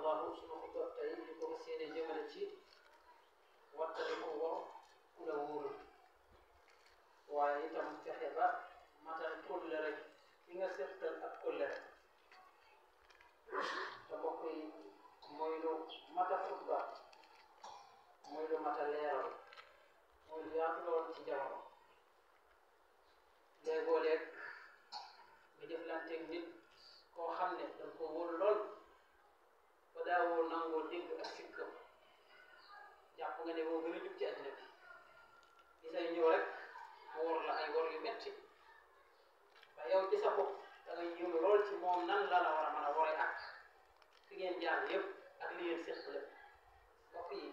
allahu sunu xutba tey ñu ko fas yéene jëmale ci wattali ko wor ku la wóolu waaye itam fexe ba matal kóllëre ki nga seqal ak kóllëre te mbokk yi mooy lu mata xutba mooy lu mata leeral mooy lu yaatu lool ci jamono léegoo-léeg nga jëflanteeg nit koo xam ne danga ko wóolu lool ba daawoo nangoo dégg ak sikkam jàpp nga ne boo gën a jub ci àddina bi gisay ñëw rek mu wor la ay wor yu metti ba yow ci sa bopp da ngay yëngu lool ci moom nan la la war a mën a wore ak fi ngeen jaar yëpp ak li ngeen séq lépp mbokk yi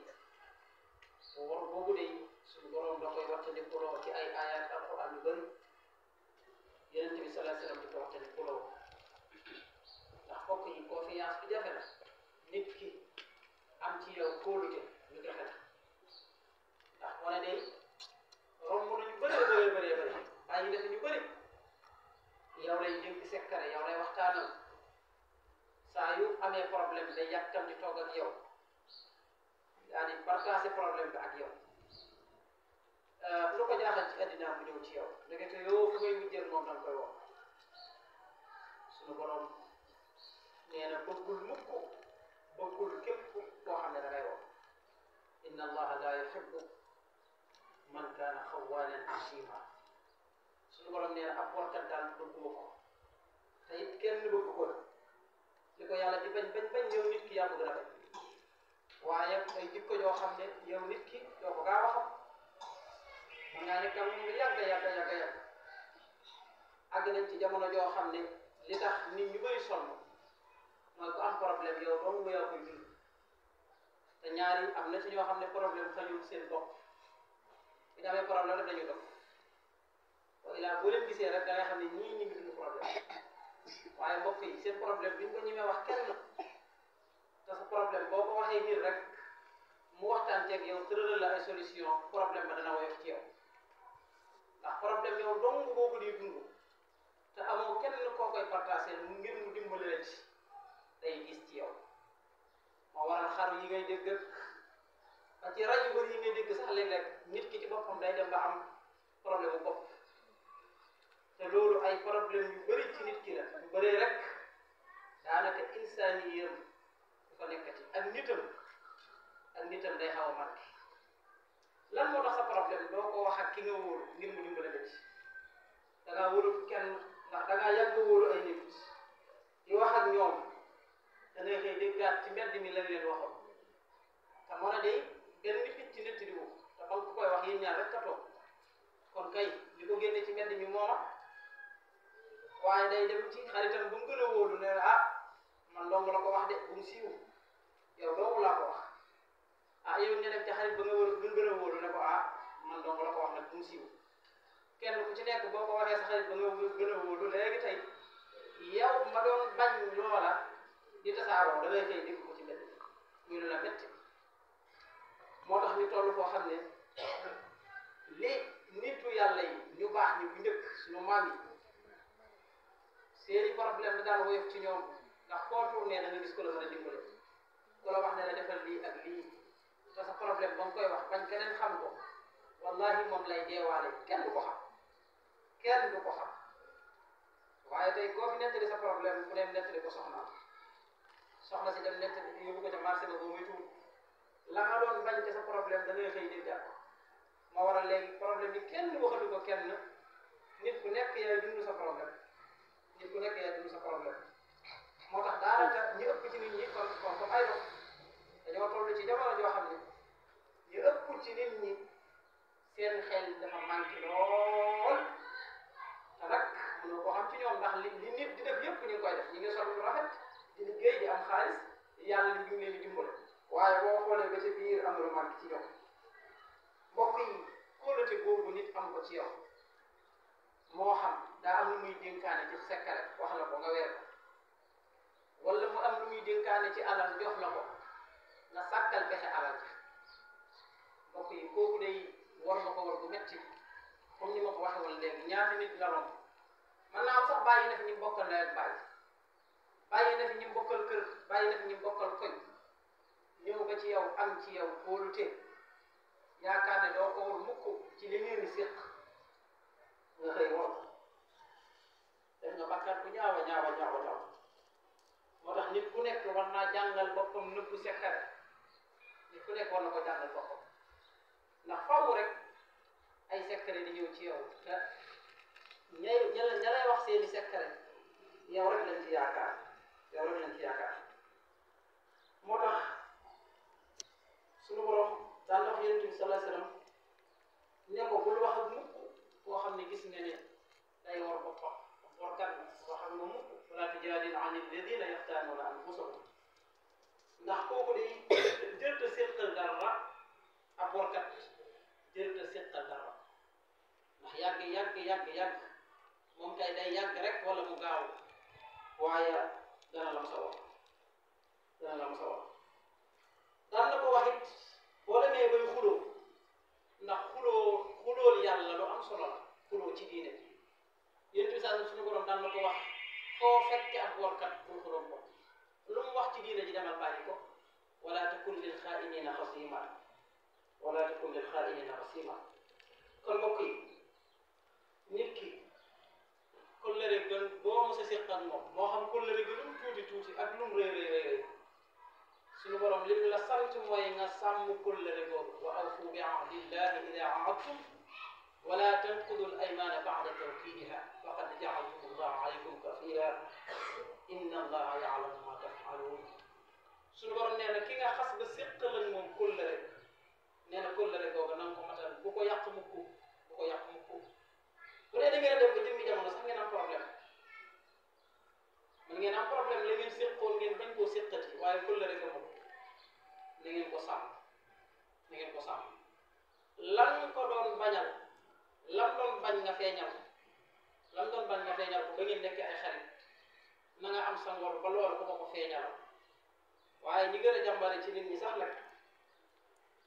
wor boobu de suñu borom da koy wattandikuloo ci ay ayat alquran yu bëri Yonent bi sallallahu alayhi wa sallam di ko wattandikuloo ndax mbokk yi confiance bi jafe na nit ki am ci yow kóolute ñu jafe na ndax wane day romb nañu bëree bëri bàyyi def ñu bëri yow lay dénk sekkare yow lay waxtaanal saa yu amee problème day yàkkam di toog ak yow daa di partagé problème bi ak yow lu ko jaaxal ci àddina mu ñëw ci yow ndekete yow fu ngay mujjeel moom danga koy wax suñu borom nee na bëggul képp koo xam ne da ngay wax inna allaha la yuhibbu man kaana xawaanan asiima suñu borom nee na ab borkat daal bëgguma ko te it kenn bëgg ko li ko yàlla di bañ yow nit ki yaa ko gën a bañ waaye ay jikko yoo xam ne yow nit ki doo ko gaaw a xam man ngaa nekk moom lu yàgg àgg nañ ci jamono joo xam ne li tax nit ñu bëri sonn mooy ku am problème yow dong nga yaa koy dund te ñaari am na ci ñoo xam ne problème xajul seen bopp bi nga amee problème rek dañu dox wa ilaa boo leen gisee rek da ngay xam ne ñii ñu ngi dund problème waaye mbokk yi seen problème bi ñu ko ñemee wax kenn te sa problème boo ko waxee nit rek mu waxtaan ceeg yow tëralal la ay solution problème ba dana woyof ci yow ndax problème yow dong boo ko di dund te amoo kenn koo koy partagé mu ngir mu dimbali la ci day gis ci yow moo waral xaru yi ngay dégg ak ci rajo yu bëri yi ngay dégg sax léeg-léeg nit ki ci boppam day dem ba am problème bu bopp te loolu ay problème yu bëri ci nit ki la yu bëree rek daanaka insaani yëm dafa nekkati ak nitam day xaw a marqué lan moo tax sa problème doo ko wax ak ki nga wóolu ngir mu dimbale la ci da ngaa wóolu kenn ndax da ngaa yàgg wóolu ay nit di wax ak ñoom da ngay xëy déggaat ci mbedd mi lañ leen waxoon te moo ne day benn nit ci nit di ko te ba nga koy wax yéen ñaar rek ka toog kon kay li ko génne ci mbedd mi mooma waaye day dem ci xaritam bu mu gën a wóolu ne ah man dong la ko wax de bu mu siiw yow dong laa ko wax ah yow nga dem ci xarit ba nga gën a wóolu ne ko ah man dong la ko wax nag bu mu siiw kenn ku ci nekk boo ko waxee sa xarit ba nga gën a wóolu léegi tey yow ma doon bañ loola di tasaaroo da ngay xëy dégg ko ci mbedd muy lu la métti moo tax ñu toll foo xam ne li nitu yàlla yi ñu baax ñi bu njëkk suñu maam yi seeni problème bi daan woyof ci ñoom ndax koo tourné da nga gis ko la mën a dimbale ku la wax ne la defal lii ak lii te sa problème ba nga koy wax bañ keneen xam ko wallahi moom lay deewaale kenn du ko xam waaye tey koo fi nettali sa problème mu dem nettali ko soxna si dem nettali yóbbu ko ca marché ba muy tuut la nga doon bañ ca sa problème da ngay xëy dégg jàpp moo waral léegi problème yi kenn waxatu ko kenn nit ku nekk yaay dund sa problème moo tax daanaka ñu ëpp ci nit ñi comme ay dox dañoo toll ci jamono joo xam ne ñu ëpp ci nit ñi seen xel dafa manqué lool te nag mënoo ko xam ci ñoom ndax li nit di def yëpp ñu ngi koy def ñu ngi sol lu rafet di liggéey di am xaalis yàlla li ñu leen di dimbale waaye boo xoolee ba ci biir am lu manqué ci ñoom mbokk yi kóolute boobu nit am ko ci yow moo xam daa am lu muy dénkaane ci sekkare wax la ko nga weer ko wala mu am lu muy dénkaane ci alal jox la ko nga sàkkal pexe alal ja mbokk yi kooku day war na ko war bu metti comme ni ma ko waxee woon léegi ñaata nit la romb mën naa am sax bàyyi na fi ñu bokkal nawet bàyyi bàyyi na fi ñu bokkal kër bàyyi na fi ñu bokkal koñ ñëw ba ci yow am ci yow kóolute yaakaar ne doo ko war mukk ci li ngeen di séq nga xëy war def nga bàkkaat bu ñaawa ñaawa ñaawa ñaaw moo tax nit ku nekk war naa jàngal boppam nëbbu sekkare nit ku nekk war na ko jàngal boppam ndax faaw rek ay sekkare di ñëw ci yow te ña lay wax seeni sekkare yow rek lañ ci yaakaar yow rek lañ ci yaakaar moo tax suñu borom daan wax yonent bi sallallahu alayhi wasallam ne ko bul wax ak mukk koo xam ne gis nga ne day war boppam warkat boo xam ne mukk wala tujaadil an alladina yaxtaanuuna anfusahum ndax kooku day jërta séqal dara ab warkat jërta séqal dara ndax yàgg moom kay day yàgg rek wala mu gaaw waaye dana la mu sa wax dana la mu sa wax daan na ko wax it boo demee bay xuloo ndax xulool yàlla lu am solo la xuloo ci diine yéen saa suñu borom daan na ko wax foo fekke ak workat bul xuloo ko lu mu wax ci diine ji demal bàyyi ko wala takun lil xaainina xasima wala takun lil xaainina xasima kon mbokk yi nit ki kóllëre gën boo mos a séq ak moom moo xam kóllëre gi lu mu tuuti ak lu mu rëy suñu borom li la sant mooy nga sàmm kóllëre googu wa awfu bi ahdillahi ida ahadtum wala tanqudu al aymana ba'da tawkidiha faqad ja'altum allaha alaykum kafila inna allaha ya'lamu ma taf'alun suñu borom nee na ki nga xas ba séq lañ moom kóllëre nee na kóllëre googu na nga ko matal bu ko yàq mukk bu ko yàq mukk bu dee da ngeen a dem ba jëmmi jamono sax ngeen am problème man ngeen am problème la ngeen séqoon ngeen bañ koo séqati waaye kóllëre ga moom na ngeen ko sàmm na ngeen ko sàmm lan ko doon bañal lam doon bañ nga feeñal lam doon bañ nga feeñal ko ba ngeen nekk ay xarit na nga am sa ngor ba loolu bu ko feeñal waaye ñi gën a jàmbare ci nit ñi sax nag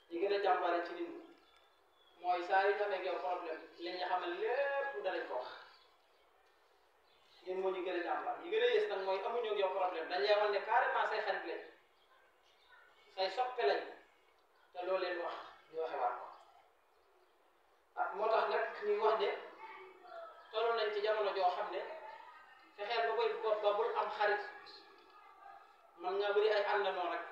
ñi gën a jàmbare ci nit ñi mooy saa yu ñu amee yow problème li ñu xamal lépp danañ ko wax ñun moo ñu gën a jàmbar ñi gën a yées nag mooy amuñu ak yow problème dañ lay wan ne carrément say xarit lañ say soppe lañ te loolu leen wax ñu waxe waat ko ah moo tax nag ñuy wax ne toll nañ ci jamono joo xam ne fexeel ba koy bopp ba bul am xarit man nga bëri ay àndandoo rek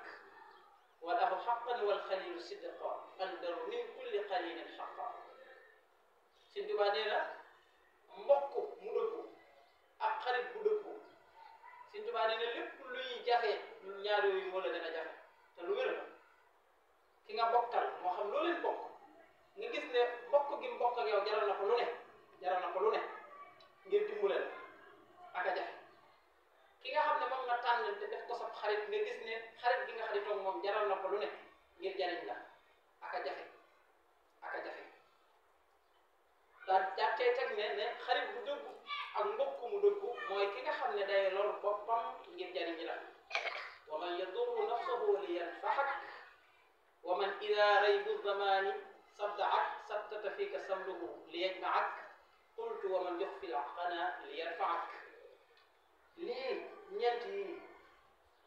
wal axu xaqan wal xalilu sidqa andaru min kulli qalilin xaqa Sëñ Tuubaa nee na mbokk mu dëggu ak xarit bu dëggu Sëñ Tuubaa nee na lépp luy jafe ñaar yooyu moo la gën a jafe te lu wér la ki nga bokkal moo xam loo leen bokk nga gis ne bokk gi mu bokk ak yow jaral na ko lu ne jaral na ko lu ne ngir dimbale la ak a jafe ki nga xam ne moom nga tànn te def ko sa xarit nga gis ne xarit gi nga xaritoog moom jaral na ko lu ne ngir jariñ la ak a jafe ak a jafe daal jàppee teg ne xarit bu dëggu ak mbokk mu dëggu mooy ki nga xam ne day lor boppam ngir jariñ la wa man yadurru nafsahu li yanfaxak wa man ida raybu zamani saddaak sattata fika samluhu li yajmaak qultu wa man yuxfi laqana li yarfaak lii ñeent yi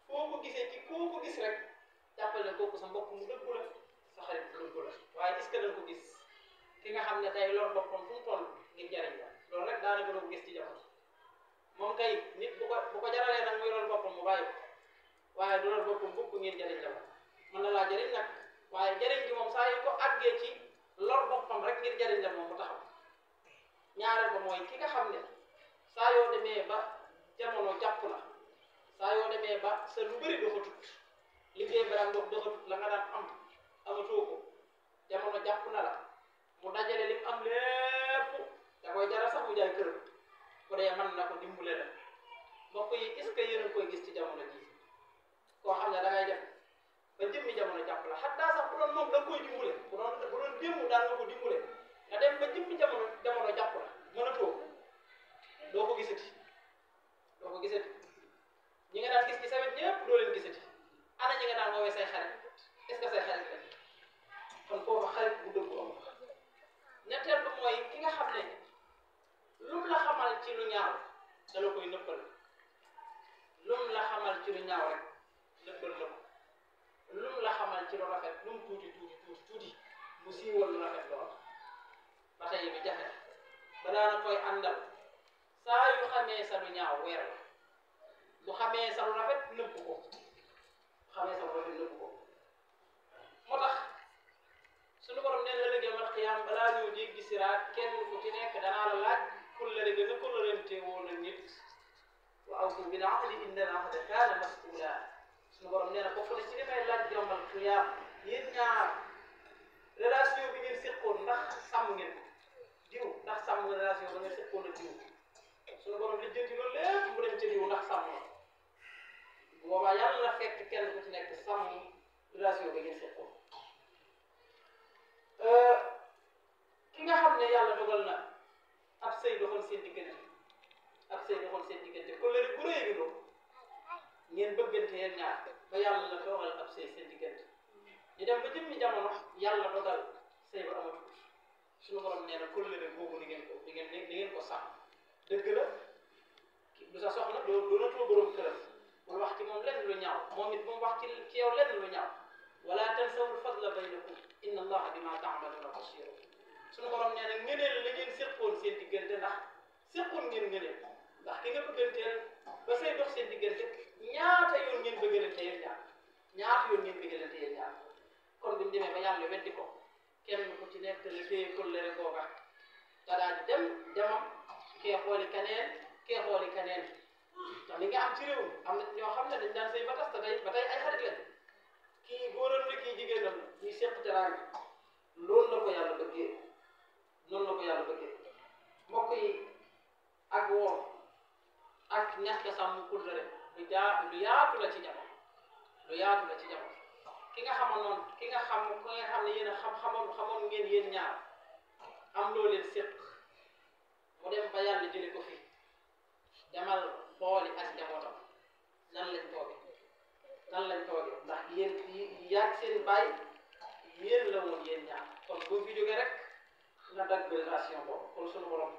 foo ko gisee ci koo ko gis rek jàppal ne kooku sa mbokk mu dëggu la sa xarit bu dëggu la waaye est-ce que da nga ko gis ki nga xam ne day lor boppam fu mu toll ngir jariñ la loolu rek daanaka doo ko gis ci jamono moom kay nit bu ko jaralee nag muy lor boppam mu bàyyi ko waaye du lor boppam bukk ngir jariñ la mën na laa jariñ nag waaye jariñ gi moom saa yu ko àggee ci lor boppam rek ngir jariñ la moom mu taxaw ñaareel ba mooy ki nga xam ne saa yoo demee ba jamono jàpp la saa yoo demee ba sa lu bëri doxatut liggéey ba daan doxatut la nga daan am amatoo ko jamono jàpp na la mu dajale li am lépp da koy jaral sax mu jaay kër bu dee mën na ko dimbale la mbokk yi est-ce que yéen a koy gis ci jamono ji koo xam ne da ngay def ba jëmmi jamono jàpp la xattaa sax bu doon moom da nga koy dimbale bu doon démb daan nga ko dimbale nga dem ba jëmmi jamono jàpp la mënatoo doo ko gisati doo ko gisati ñi nga daan gis ci sawet ñëpp doo leen gisati ana ñi nga daan woowee say xarit est-ce que say xarit lañ kon foofu xarit bu dëggu am ñetteel ba mooy ki nga xam ne lum la xamal ci lu ñaaw da la koy nëppal lum la àndal saa yu xamee sa lu ñaaw weer la bu xamee sa lu rafet nëbb ko xamee sa lu rafet nëbb ko moo tax suñu borom nee na ëllëg yawmal qiyaam balaa ñëw jéggi siraat kenn ku ci nekk danaa la laaj kullare gën a kullarante woon ak nit wa awfu bil ahdi inna al ahda kaana mas'uula suñu borom nee na bokk na ci li may laaj yawmal qiyaam yéen ñaar relation bi ngeen séqoon ndax sàmm ngeen ko diw ndax sàmm nga relation ba nga séqoon ak diw suñu borom li jënti loolu lépp mu dem ca diw ndax sàmm na bu boobaa yàlla na fekk kenn ku ci nekk sàmm relation ba ngeen séqoon ki nga xam ne yàlla dogal na ab sëy doxoon seen diggante kóllëre gu rëy gi loo ngeen bëggante yéen ñaar ba yàlla la dogal ab sëy seen diggante ñu dem ba jëmmi jamono yàlla dogal sëy ba amatul suñu borom nee na kóllëre googu ni ngeen ko sàmm dëgg la du sa soxna doonatoo borom këram bul wax ci moom lenn lu ñaaw moom it bu mu wax ci yow lenn lu ñaaw wala tansawul fadla baynakum inna allaha bima ta'maluna basir suñu borom nee na ngëneel la ngeen séqoon seen diggante ndax séqoon ngeen ngëneel ndax ki nga bëgganteel ba say dox seen diggante ñaata yoon ngeen bëggalante yéen ñaar kon buñu demee ba yàlla weddi ko kenn ku ci nekk la téye kóllëre googa te daal di demam kee xooli kaneen ndax li nga am ci réew mi am na ñoo xam ne dañ daan sëy ba tas te ba tey ay xarit lañ kii góoram la kii jigéenam la ñuy seq teraanga loolu la ko yàlla bëggee mbokk yi ak woor ak ñàkk sàmm kóllëre lu yaatu la ci jamono ki nga xam ne yéen a xamoon ngeen yéen ñaar am loo leen séq mu dem ba yàlla jële ko fi demal xooli ak njabootam nan lañ tooge ndax yéen yaag seen bàyyi yéen la woon yéen ñaar kon bu fi jógee rek na dagg relation boobu kon suñu borom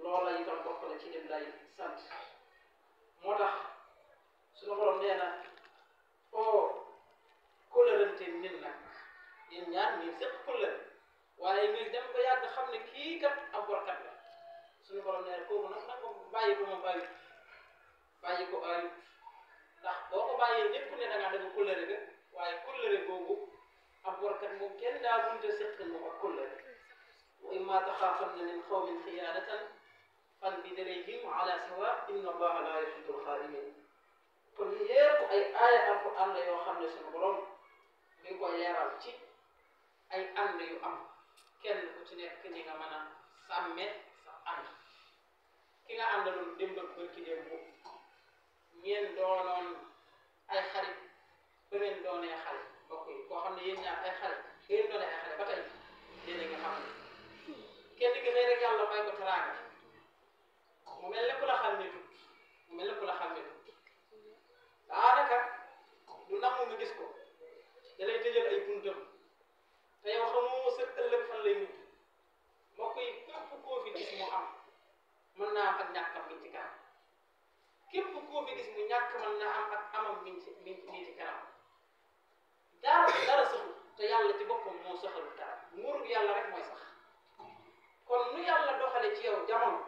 loola itam bokk na ci lim lay sant moo tax suñu borom nee na oo kóllërante nit nag yéen ñaar ngeen séq kóllëre waaye ngeen dem ba yàgg xam ne kii kat ab warkat la suñu borom nee na kooku nag nag bàyyi ko moom bàyyi ko ayut ndax boo ko bàyyee ñëpp ne da ngaa dagg kóllëre ga waaye kóllëre googu ab warkat moom kenn daa mënut a séq moom ak kóllëre wa imma taxaafanna min qawmin xiyaanatan fanbid ilayhim ala sawa inna allaha la yuhibbul xaa'iniin kon yépp ay aaya alquran la yoo xam ne suñu borom mi ngi koy leeral ci ay ànd yu am kenn ku ci nekk ni nga mën a sàmme sa ànd ki nga àndaloon démb ak bërki démb ngeen doonoon ay xarit ba ngeen doonee xale mbokk yi koo xam ne yéen ñaar ay xarit ngeen doonee ay xale ba tey yéen nga xam ne kenn gi xëy rek yàlla may ko teraanga mu mel ne ku la xàmmee tut daanaka du nangu nga gis ko da lay tëjal ay buntam te yow xamoo sa ëllëg fan lay mujj mbokk yi képp koo fi gis mu am mën naa am ak ñàkkam mi ci kanam képp koo fi gis mu ñàkk mën naa am ak amam mi ci kanam dara saxul te yàlla ci boppam moo saxalu dara nguurug yàlla rek mooy sax kon nu yàlla doxale ci yow jamono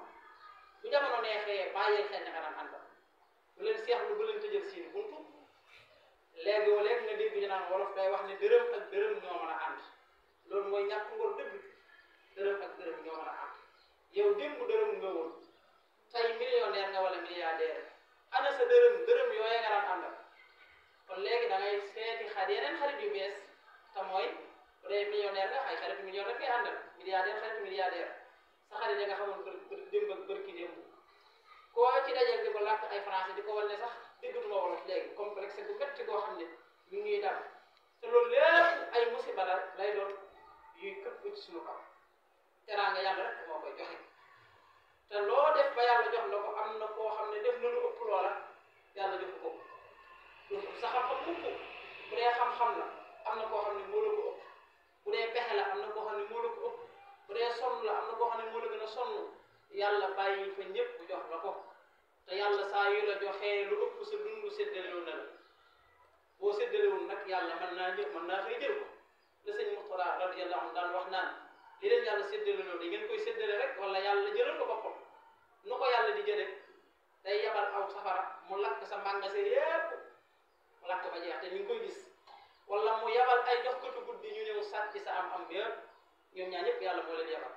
bu jamono neexee bàyyil xel ne nga daan àndal bu leen seexlu bu leen tëjal seen buntu léegi nga dégg ñu naan wolof day wax ne dërëm ak dërëm ñoo mën a ànd loolu mooy ñàkk ngor dëgg dërëm ak dërëm ñoo mën a ànd yow démb dërëm nga woon tey millionnaire nga wala milliardaire ana sa dërëm yooyee nga daan àndal kon léegi da ngay seeti yeneen xarit yu bees te mooy bu dee millionnaire nga ay xarit million rek ngay àndal milliardaire xarit milliardaire sa xarit ya nga xamoon démb ak bërki démb koo ci dajeel di ko làkk ay français di ko wal ne sax déggatuma wolof léegi complexe bu métti koo xam ne ñu ngi dal te loolu lépp ay musiba la lay doon yuy këpp ci suñu kaw teraanga yàlla rek moo koy joxe te loo def ba yàlla jox la ko am na koo xam ne def na lu ëpp loola yàlla jox ko sa xam-xam mukk bu dee xam-xam la am na koo xam ne moo la ko ëpp bu dee pexe la am na koo xam ne moo la ko ëpp bu dee sonn la am na koo xam ne moo la gën a sonn yàlla bàyyi fa ñëpp jox la ko te yàlla saa yu la joxee lu ëpp sa dund séddalewu na la boo séddalewul nag yàlla mën naa xëy jël ko la sëñ Murtada radiyallahu anhu daan wax naan li leen yàlla séddale loolu da ngeen koy séddale rek wala yàlla jëlal ko boppam nu ko yàlla di jëlee day yabal aw safara mu lakk sa magasin yépp mu lakk ba jeex te ñu ngi koy gis wala mu yabal ay jox ko guddi ñu ñëw sàcc sa am bépp ñoom ñaar ñëpp yàlla moo leen yabal.